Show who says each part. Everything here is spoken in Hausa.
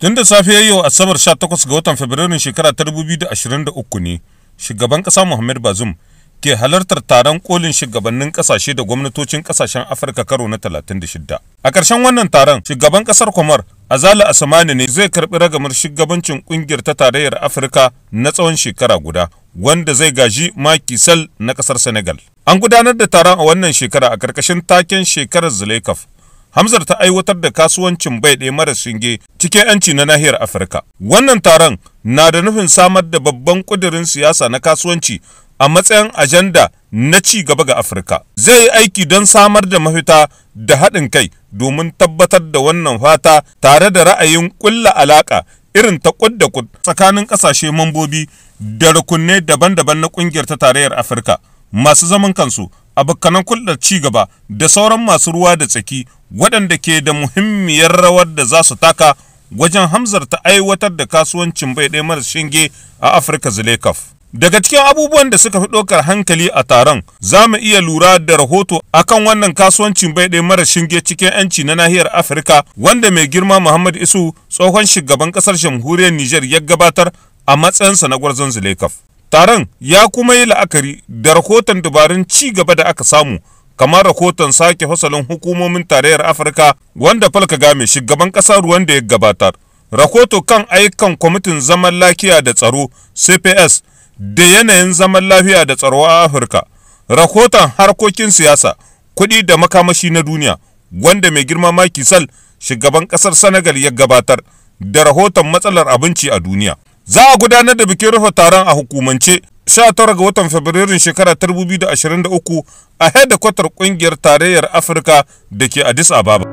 Speaker 1: Tun da safiyar yau Asabar 18 ga watan Fabrairun shekara ta 2023 ne shugaban ƙasa Muhammad Bazoum ke halartar taron kolin shugabannin ƙasashe da gwamnatocin ƙasashen Afirka karo na 36. A ƙarshen wannan taron, shugaban ƙasar Komar Azali Asmani ne zai karɓi ragamar shugabancin ƙungiyar ta tarayyar Afirka na tsawon shekara guda, wanda zai gaji Macky Sall na ƙasar Senegal. An gudanar da taron a wannan shekara a ƙarƙashin taken shekarar Zulekaf. Hamzar ta aiwatar da kasuwancin bai ɗaya mara shinge cikin 'yanci na nahiyar Afirka. Wannan taron na da nufin samar da babban ƙudurin siyasa na kasuwanci a matsayin ajanda na ci gaba ga Afirka. Zai yi aiki don samar da mafita da haɗin kai domin tabbatar da wannan fata tare da ra'ayin ƙulla alaƙa irin ta ƙud da ƙud tsakanin ƙasashe mambobi da rukunai daban-daban na ƙungiyar ta tarayyar Afirka masu zaman kansu, abokanan hulɗar ci gaba da sauran masu ruwa da tsaki waɗanda ke da muhimmiyar rawar da za su taka wajen hamzarta aiwatar da kasuwancin bai ɗaya mara shinge a Afirka Zulekaf. Daga cikin abubuwan da suka fi ɗaukar hankali a taron, za mu iya lura da rahoto akan wannan kasuwancin bai ɗaya mara shinge cikin 'yanci na nahiyar Afirka wanda mai girma Muhammad Isu, tsohon shugaban ƙasar jamhuriyar Nijar, ya gabatar a matsayinsa na gwarzon Zulekaf. Taron ya kuma yi la'akari da rahoton dabarun ci gaba da aka samu, kamar rahoton sake fasalin hukumomin tarayyar Afirka wanda Paul Kagame, shugaban ƙasar Rwanda, ya gabatar. Rahoto kan ayyukan kwamitin zaman lafiya da tsaro CPS da yanayin zaman lafiya da tsaro a Afirka. Rahoton harkokin siyasa, kuɗi da makamashi na duniya wanda mai girma Macky Sall, shugaban ƙasar Senegal, ya gabatar, da rahoton matsalar abinci a duniya. Za a gudanar da bikin rufe taron a hukumance 19 ga watan Fabrairun shekara 2023 a hedikwatar kungiyar tarayyar Afirka da ke Addis Ababa.